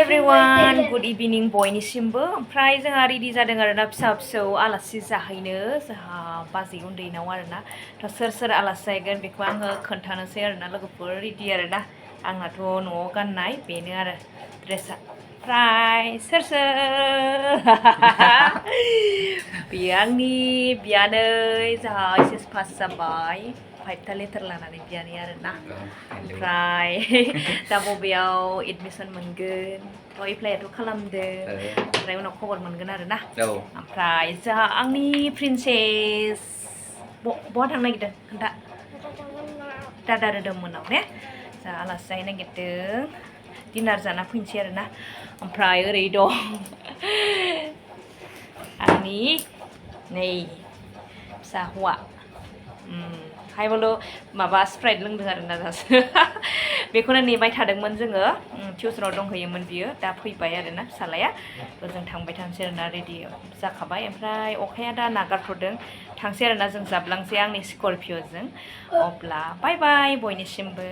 everyone, good evening बयनिसिमबो ओमफ्राय जोंहा ready जादों आरोना फिसा फिसौ आलासि जाहैनो जोंहा बाजै उन्दैनाव आरोना थ' सोर सोर आलासि जाहैगोन बेखौ आङो खोन्थानोसै आरोना लोगोफोर रेडि आरोना आंनाथ' न'आव गाननाय बेनो आरो ड्रेसा ओमफ्राय सोर सोर बेयो आंनि बियानै जोंहा एस पास जाबाय 5 लेटार लानानै बियानै आरोना ओमफ्राय दा बबेयाव एडमिसन मोनगोन थ' एप्लाइआथ' खालामदों ओमफ्राय उनाव खबर मोनगोन आरोना ओमफ्राय जोंहा आंनि प्रिन्सेस बहा थांनो नागिरदों खोन्था दादा रोदोममोनाव ने जोंहा आलासि जाहैनो नागिरदों डिनार जाना फैनोसै आरोना ओमफ्राय ओरै दं आंनि नै फिसा हौवा हायबल' माबा स्प्राइट लोंदों आरोना दासो बेखौनो नेबाय थादोंमोन जोङो टिउसनाव दंहैयोमोन बियो दा फैबाय आरोना फिसालाया जों थांबाय थानोसै आरोना रेडि जाखाबाय ओमफ्राय अखाया दा नागारथ'दों थांसै आरोना जों जाबलांसै आंनि स्करपिय'जों अब्ला बाय बाय बयनिसिमबो